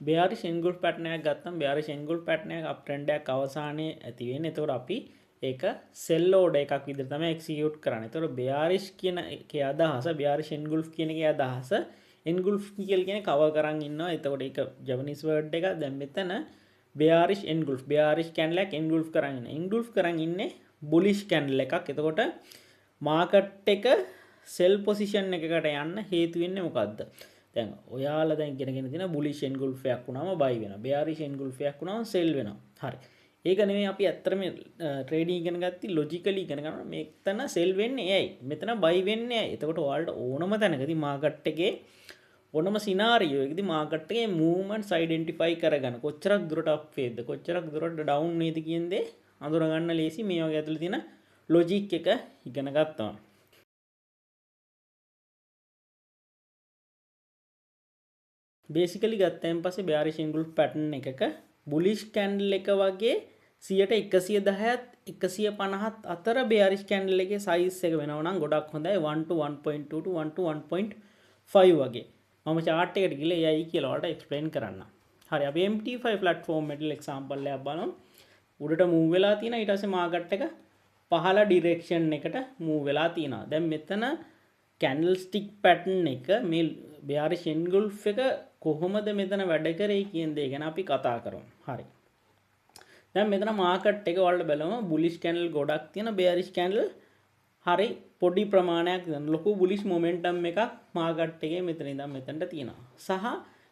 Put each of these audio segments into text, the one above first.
බෙයාරිෂ් එන්ගුල්ෆ් pattern එකක් ගත්තම බෙයාරිෂ් එන්ගුල්ෆ් pattern එක අප් ට්‍රෙන්ඩ් එකක් අවසානයේ ඇති වෙන්නේ. එතකොට අපි ඒක සෙල් ඕඩර් එකක් විදිහට තමයි එක්සිකියුට් කරන්නේ. එතකොට බෙයාරිෂ් කියන එකේ අදහස, බෙයාරිෂ් එන්ගුල්ෆ් කියන එකේ අදහස, එන්ගුල්ෆ් කියලා කියන්නේ කවර් කරන් ඉන්නවා. එතකොට ඒක ජපනීස් වර්ඩ් එකක්. දැන් මෙතන බෙයාරිෂ් එන්ගුල්ෆ්, බෙයාරිෂ් කැන්ඩල් එකක් එන්ගුල්ෆ් කරන් ඉන්නවා. එන්ගුල්ෆ් කරන් ඉන්නේ බුලිෂ් කැන්ඩල් එකක්. එතකොට මාකට් එක සෙල් පොසිෂන් එකකට යන්න හේතු වෙන්නේ මොකද්ද? දැන් ඔයාලා දැන් ඉගෙනගෙන තියෙන බුලිෂ් එන්ගුල්ෆ් එකක් වුණාම බයි වෙනවා. බෙයාරිෂ් එන්ගුල්ෆ් එකක් වුණාම සෙල් වෙනවා. හරි. ඒක නෙමෙයි අපි ඇත්තටම ට්‍රේඩින් ඉගෙන ගත්තී ලොජිකලි ඉගෙන ගන්නවා. මෙතන සෙල් වෙන්නේ ඇයි? මෙතන බයි වෙන්නේ ඇයි? එතකොට ඔයාලට ඕනම තැනකදී මාකට් එකේ ඕනම සිනාරියෝ එකදී මාකට් එකේ මූව්මන්ට්ස් අයිඩෙන්ටිෆයි කරගන්න කොච්චරක් දුරට අප් වේද කොච්චරක් දුරට ඩවුන් වේද කියන දේ අඳුරගන්න ලේසි මේ වගේ ඇතුළේ තියෙන ලොජික් එක ඉගෙන ගත්තා. බේසිකලි ගත්තයින් පස්සේ බෙයාරිෂ් එන්ගුල්ෆ් පැටර්න් එකක බුලිෂ් කැන්ඩල් එක වගේ සියයට එකසිය දහයත් එකසිය පනහත් අතර බෙයාරිෂ් කැන්ඩල් එකේ සයිස් එක වෙනවා නම් ගොඩක් හොඳයි. 1 to 1.2 to 1 to 1.5 වගේ. මම චාට් එකට ගිහලා එයයි කියලා ඔයාලට එක්ස්ප්ලেইন කරන්නම්. හරි, අපි MT5 platform එකේ එක්සැම්පල් එකක් බලමු. උඩට මූව් වෙලා තියෙනවා. ඊට පස්සේ මාකට් එක පහළ ඩිරෙක්ෂන් එකට මූව් වෙලා තියෙනවා. දැන් මෙතන කැන්ඩල් ස්ටික් පැටර්න් එක මේ බෙයාරිෂ් එන්ගුල්ෆ් එක කොහොමද මෙතන වැඩ කරේ කියන දේ ගැන අපි කතා කරමු. හරි. දැන් මෙතන මාකට් එක ඔයාලට බලමු බුලිෂ් කැන්ඩල් ගොඩක් තියෙන බෙයාරිෂ් කැන්ඩල් හරි පොඩි ප්‍රමාණයක් තියෙන ලොකු බුලිෂ් මොමන්ටම් එකක් මාකට් එකේ මෙතන ඉඳන් මෙතනට තියෙනවා. සහ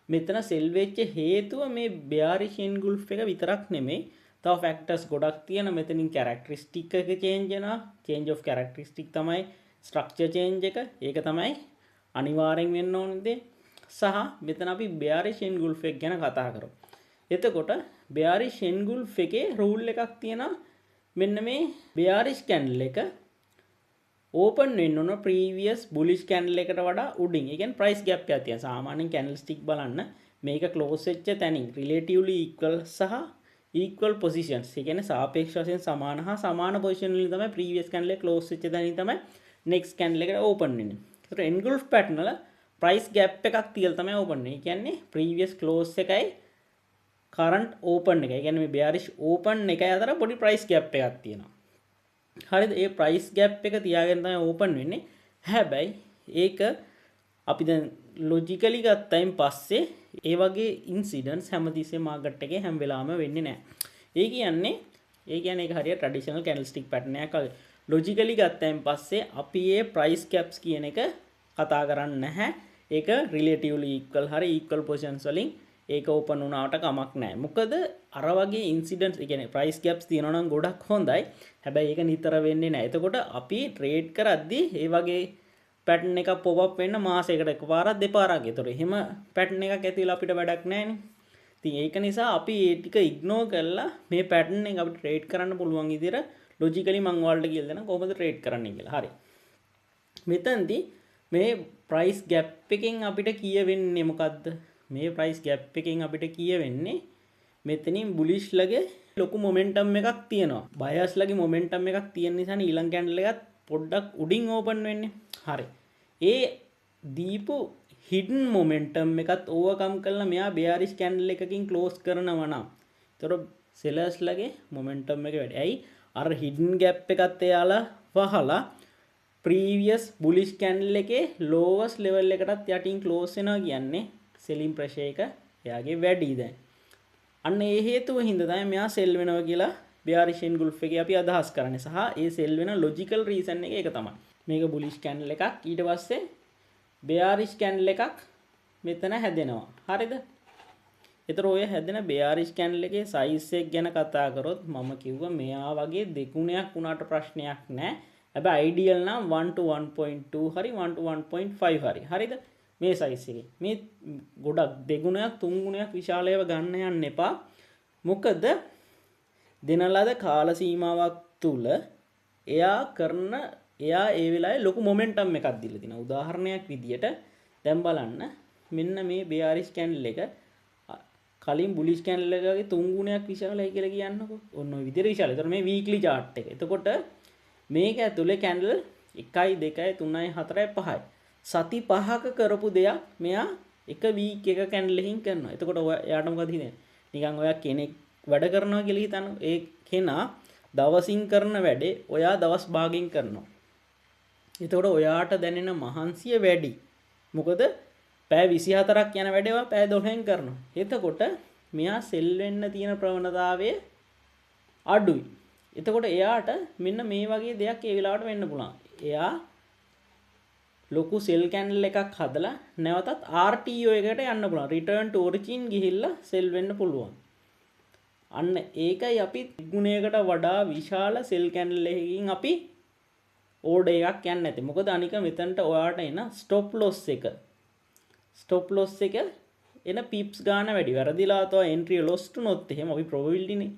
මෙතන සෙල් වෙච්ච හේතුව මේ බෙයාරිෂ් එන්ගුල්ෆ් එක විතරක් නෙමෙයි, තව ෆැක්ටර්ස් ගොඩක් තියෙන. මෙතනින් කැරක්ටරිස්ටික් එක චේන්ජ් වෙනවා. චේන්ජ් ඔෆ් කැරක්ටරිස්ටික් තමයි ස්ට්‍රක්චර් චේන්ජ් එක. ඒක තමයි අනිවාර්යෙන් වෙන්න ඕන දේ. සහ මෙතන අපි බෙයාරිෂ් එන්ගුල්ෆ් එක ගැන කතා කරමු. එතකොට බෙයාරිෂ් එන්ගුල්ෆ් එකේ රූල් එකක් තියෙනවා. මෙන්න මේ බෙයාරිෂ් කැන්ඩල් එක ඕපන් වෙන්න ඕන ප්‍රීවියස් බුලිෂ් කැන්ඩල් එකට වඩා උඩින්. ඒ කියන්නේ ප්‍රයිස් ගැප් එකක් තියෙනවා. සාමාන්‍යයෙන් කැන්ඩල් ස්ටික් බලන්න මේක ක්ලෝස් වෙච්ච තැනින් රිලේටිව්ලි ඉක්වල් සහ ඉක්වල් පොසිෂන්ස්. ඒ කියන්නේ සාපේක්ෂ වශයෙන් සමාන හා සමාන පොසිෂන් වලින් තමයි ප්‍රීවියස් කැන්ඩල් එක ක්ලෝස් වෙච්ච තැනින් තමයි නෙක්ස්ට් කැන්ඩල් එකට ඕපන් වෙන්නේ. ඒතර එන්ගුල්ෆ් පැටර්න් වල ප්‍රයිස් ගැප් එකක් තියලා තමයි ඕපන් වෙන්නේ. ඒ කියන්නේ ප්‍රීවියස් ක්ලෝස් එකයි කරන්ට් ඕපන් එකයි. ඒ කියන්නේ මේ බෙයාරිෂ් ඕපන් එකයි අතර පොඩි ප්‍රයිස් ගැප් එකක් තියෙනවා. හරිද? ඒ ප්‍රයිස් ගැප් එක තියාගෙන තමයි ඕපන් වෙන්නේ. හැබැයි ඒක අපි දැන් ලොජිකලි ගත්තයින් පස්සේ ඒ වගේ ඉන්සිඩන්ට්ස් හැමතිස්සෙම මාකට් එකේ හැම වෙලාවෙම වෙන්නේ නැහැ. ඒ කියන්නේ ඒක හරියට ට්‍රැඩිෂනල් කැන්ඩල් ස්ටික් පැටර්න් එකක් වගේ. ලොජිකලි ගත්තයින් පස්සේ අපි ඒ ප්‍රයිස් කැප්ස් කියන එක කතා කරන්නේ නැහැ. ඒක රිලේටිව්ලි ඉක්වල් හරි ඉක්වල් පොසිෂන්ස් වලින් ඒක ඕපන් වුණාට කමක් නැහැ. මොකද අර වගේ ඉන්සිඩන්ට්ස්, ඒ කියන්නේ ප්‍රයිස් කැප්ස් තියෙනවා නම් ගොඩක් හොඳයි. හැබැයි ඒක නිතර වෙන්නේ නැහැ. එතකොට අපි ට්‍රේඩ් කරද්දී ඒ වගේ පැටර්න් එකක් පොප් අප් වෙන්න මාසයකට එකපාරක් දෙපාරක්. ඒතකොට එහෙම පැටර්න් එකක් ඇති වෙලා අපිට වැඩක් නැහැනේ. ඉතින් ඒක නිසා අපි ඒ ටික ඉග්නෝර් කරලා මේ පැටර්න් එක අපිට ට්‍රේඩ් කරන්න පුළුවන් විදිහට ලොජිකලි මං ඔයාලට කියලා දෙනවා කොහොමද ට්‍රේඩ් කරන්න කියලා. හරි. මෙතනදී මේ ප්‍රයිස් ගැප් එකෙන් අපිට කියවෙන්නේ මොකද්ද? මේ ප්‍රයිස් ගැප් එකෙන් අපිට කියවෙන්නේ මෙතනින් බුලිෂ් ලගේ ලොකු මොමන්ටම් එකක් තියෙනවා. බයර්ස් ලගේ මොමන්ටම් එකක් තියෙන නිසා ඊළඟ කැන්ඩල් එකත් පොඩ්ඩක් උඩින් ඕපන් වෙන්නේ. හරි. ඒ දීපු හිඩන් මොමන්ටම් එකත් ඕවර්කම් කරලා මෙයා බෙයාරිෂ් කැන්ඩල් එකකින් ක්ලෝස් කරනවා නම් ඒතර සෙලර්ස් ලගේ මොමන්ටම් එක වැඩි. ඇයි? අර හිඩන් ගැප් එකත් එයාලා වහලා ප්‍රීවියස් බුලිෂ් කැන්ඩල් එකේ ලෝවස් ලෙවල් එකටත් යටින් ක්ලෝස් වෙනවා කියන්නේ සෙලින් ප්‍රෙෂර් එක එයාගේ වැඩි දැන්. අන්න ඒ හේතුව හින්දා තමයි මෙයා සෙල් වෙනවා කියලා බෙයාරිෂ් එන්ගුල්ෆ් එකේ අපි අදහස් කරන්නේ. සහ ඒ සෙල් වෙන ලොජිකල් රීසන් එක ඒක තමයි. මේක බුලිෂ් කැන්ඩල් එකක්. ඊට පස්සේ බෙයාරිෂ් කැන්ඩල් එකක් මෙතන හැදෙනවා. හරිද? ඒතර ඔය හැදෙන බෙයාරිෂ් කැන්ඩල් එකේ සයිස් එක ගැන කතා කරොත් මම කිව්වා මෙයා වගේ දෙගුණයක් වුණාට ප්‍රශ්නයක් නෑ. හැබැයි අයිඩියල් නම් 1 to 1.2 හරි 1 to 1.5 හරි. හරිද? මේ සයිස් එකේ. මේ ගොඩක් දෙගුණයක් තුන් ගුණයක් විශාල ඒවා ගන්න යන්න එපා. මොකද දෙන ලද කාල සීමාවක් තුල එයා ඒ වෙලාවේ ලොකු මොමන්ටම් එකක් දීලා තිනවා. උදාහරණයක් විදියට දැන් බලන්න මෙන්න මේ බෙයාරිෂ් කැන්ඩල් එක කලින් බුලිෂ් කැන්ඩල් එක වගේ තුන් ගුණයක් විශාලයි කියලා කියන්නකෝ. ඔන්න ඔය විදියට විශාලයි. ඒතර මේ වීක්ලි චාට් එක. එතකොට මේක ඇතුලේ කැන්ඩල් 1යි 2යි 3යි 4යි 5යි සති පහක කරපු දෙයක් මෙයා එක වීක් එක කැන්ඩල් එකකින් කරනවා. එතකොට ඔයා එයාට මොකද හිතෙන්නේ? නිකන් ඔයා කෙනෙක් වැඩ කරනවා කියලා හිතන්න. ඒ කෙනා දවසින් කරන වැඩේ ඔයා දවස් භාගයෙන් කරනවා. එතකොට ඔයාට දැනෙන මහන්සිය වැඩි. මොකද පැය 24ක් යන වැඩේ ඔයා පැය 12න් කරනවා. එතකොට මෙයා සෙල් වෙන්න තියෙන ප්‍රවණතාවය අඩුයි. එතකොට එයාට මෙන්න මේ වගේ දෙයක් ඒ වෙලාවට වෙන්න පුළුවන්. එයා ලොකු සෙල් කැන්ඩල් එකක් හදලා නැවතත් RTO එකට යන්න පුළුවන්. රිටර්න් ටු ඔරිජින් ගිහිල්ලා සෙල් වෙන්න පුළුවන්. අන්න ඒකයි අපි ගුණයකට වඩා විශාල සෙල් කැන්ඩල් එකකින් අපි ඕඩර් එකක් යන්නේ නැත්තේ. මොකද අනික මෙතනට ඔයාට එන ස්ටොප් ලොස් එක. ස්ටොප් ලොස් එක එන පිප්ස් ගාන වැඩි. වැරදිලා තව එන්ට්‍රි ලොස් වුණොත් එහෙම අපි ප්‍රොබබිලිටි නේ.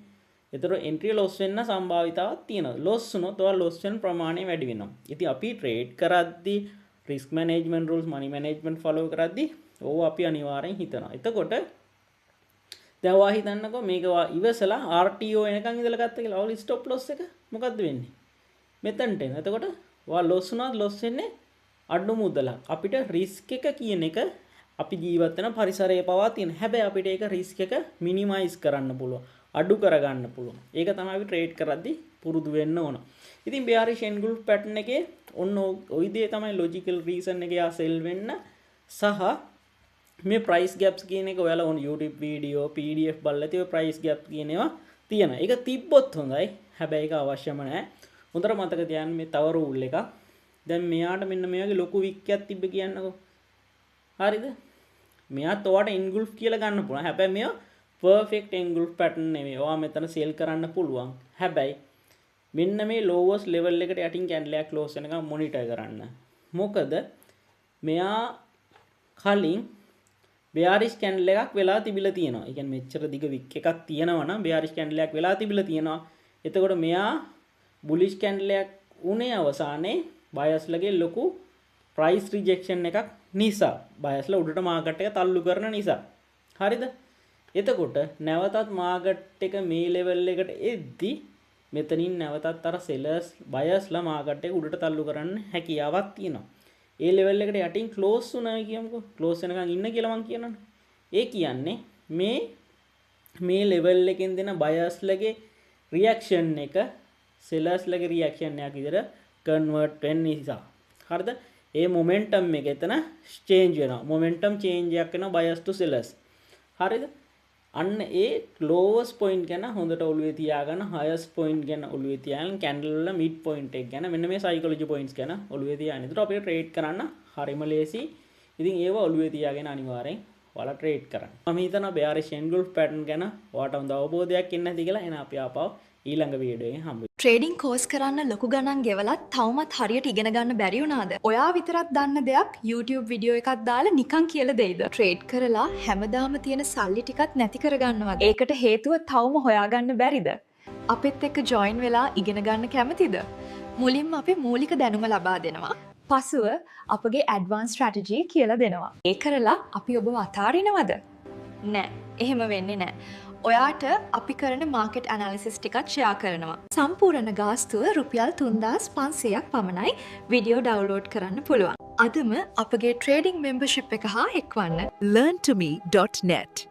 ඒතර එන්ට්‍රි ලොස් වෙන්න සම්භාවිතාවක් තියෙනවා. ලොස් වුණොත් ඔයා ලොස් වෙන ප්‍රමාණය වැඩි වෙනවා. ඉතින් අපි ට්‍රේඩ් කරද්දී risk management rules, money management follow කරද්දී ඕව අපි අනිවාර්යෙන් හිතනවා. එතකොට දැන් ඔයා හිතන්නකෝ මේක ඔයා ඉවසලා RTO එනකන් ඉඳලා ගත්ත කියලා. ඔයාගේ ස්ටොප් ලොස් එක මොකද්ද වෙන්නේ? මෙතනට එන. එතකොට ඔයා ලොස් වුණාත් ලොස් වෙන්නේ අඩු මුදලක්. අපිට රිස්ක් එක කියන එක අපි ජීවත් වෙන පරිසරයේ පවා තියෙන. හැබැයි අපිට ඒක රිස්ක් එක මිනිමයිස් කරන්න පුළුවන්. අඩු කරගන්න පුළුවන්. ඒක තමයි අපි ට්‍රේඩ් කරද්දී පුරුදු වෙන්න ඕන. ඉතින් බෙයාරිෂ් එන්ගුල්ෆ් පැටර්න් එකේ ඔන්න ඔය දේ තමයි ලොජිකල් රීසන් එක යා සෙල් වෙන්න සහ මේ ප්‍රයිස් ගැප්ස් කියන එක ඔයාලා ඕන YouTube video PDF බලලා ඇති ඔය ප්‍රයිස් ගැප් කියන ඒවා තියෙනවා. ඒක තිබ්බොත් හොඳයි. හැබැයි ඒක අවශ්‍යම නෑ. හොඳට මතක තියාගන්න මේ තව රූල් එකක්. දැන් මෙයාට මෙන්න මේ වගේ ලොකු වික් එකක් තිබ්බ කියන්නකෝ. හරිද? මෙයාත් ඔයාට එන්ගුල්ෆ් කියලා ගන්න පුළුවන්. හැබැයි මෙයා පර්ෆෙක්ට් එන්ගුල්ෆ් පැටර්න් නෙමෙයි. ඔයා මෙතන සෙල් කරන්න පුළුවන්. හැබැයි මෙන්න මේ ලෝවස්ට් ලෙවල් එකට යටින් කැන්ඩල් එකක් ක්ලෝස් වෙනකම් මොනිටර් කරන්න. මොකද මෙයා කලින් බෙයාරිෂ් කැන්ඩල් එකක් වෙලා තිබිලා තියෙනවා. ඒ කියන්නේ මෙච්චර දිග වික් එකක් තියෙනවා නම් බෙයාරිෂ් කැන්ඩල් එකක් වෙලා තිබිලා තියෙනවා. එතකොට මෙයා බුලිෂ් කැන්ඩල් එකක් උනේ අවසානයේ බයස්ලගේ ලොකු ප්‍රයිස් රිජෙක්ෂන් එකක් නිසා. බයස්ලා උඩට මාකට් එක තල්ලු කරන නිසා. හරිද? එතකොට නැවතත් මාකට් එක මේ ලෙවල් එකට එද්දි මෙතනින් නැවතත් අර සෙලර්ස් බයස්ලා මාකට් එක උඩට තල්ලු කරන්න හැකියාවක් තියෙනවා. ඒ ලෙවල් එකට යටින් ක්ලෝස් වුණා කියමුකෝ. ක්ලෝස් වෙනකන් ඉන්න කියලා මං කියනවනේ. ඒ කියන්නේ මේ මේ ලෙවල් එකෙන් දෙන බයස්ලගේ රියැක්ෂන් එක සෙලර්ස්ලගේ රියැක්ෂන් එකක් විදිහට කන්වර්ට් වෙන්න නිසා. හරිද? ඒ මොමන්ටම් එක එතන චේන්ජ් වෙනවා. මොමන්ටම් චේන්ජ් එකක් වෙනවා බයස් ටු සෙලර්ස්. හරිද? අන්න ඒ ලෝවස්ට් පොයින්ට් ගැන හොඳට ඔළුවේ තියාගන්න, හයස්ට් පොයින්ට් ගැන ඔළුවේ තියාගන්න, කැන්ඩල් වල මිඩ් පොයින්ට් එක ගැන, මෙන්න මේ සයිකොලොජි පොයින්ට්ස් ගැන ඔළුවේ තියාගන්න. ඒතර අපිට ට්‍රේඩ් කරන්න හරිම ලේසි. ඉතින් ඒවා ඔළුවේ තියාගෙන අනිවාර්යෙන් ඔයාලා ට්‍රේඩ් කරන්න. මම හිතනවා බෙයාරිෂ් එන්ගුල්ෆ් පැටර්න් ගැන ඔයාට හොඳ අවබෝධයක් එන්න ඇති කියලා. එහෙනම් අපි ආපහු ඊළඟ වීඩියෝ එකෙන් හම්බ වෙමු. ට්‍රේඩිං කෝස් කරන්න ලොකු ගණන් ගෙවලත් තවමත් හරියට ඉගෙන ගන්න බැරි වුණාද? ඔයා විතරක් දන්න දෙයක් YouTube video එකක් දාලා නිකන් කියලා දෙයිද? ට්‍රේඩ් කරලා හැමදාම තියෙන සල්ලි ටිකත් නැති කරගන්නවද? ඒකට හේතුව තවම හොයාගන්න බැරිද? අපිත් එක්ක ජොයින් වෙලා ඉගෙන ගන්න කැමතිද? මුලින්ම අපි මූලික දැනුම ලබා දෙනවා. පසුව අපගේ ඇඩ්වාන්ස් ස්ට්‍රැටජි කියලා දෙනවා. ඒ කරලා අපි ඔබව අතාරිනවද? නෑ, එහෙම වෙන්නේ නෑ. ඔයාට අපි කරන මාකට් ඇනාලිසිස් ටිකත් ෂෙයා කරනවා. සම්පූර්ණ ගාස්තුව රුපියල් 3500ක් පමණයි. වීඩියෝ ඩවුන්ලෝඩ් කරන්න පුළුවන්. අදම අපගේ ට්‍රේඩිං මෙම්බර්ෂිප් එක හා එක්වන්න. learntome.net.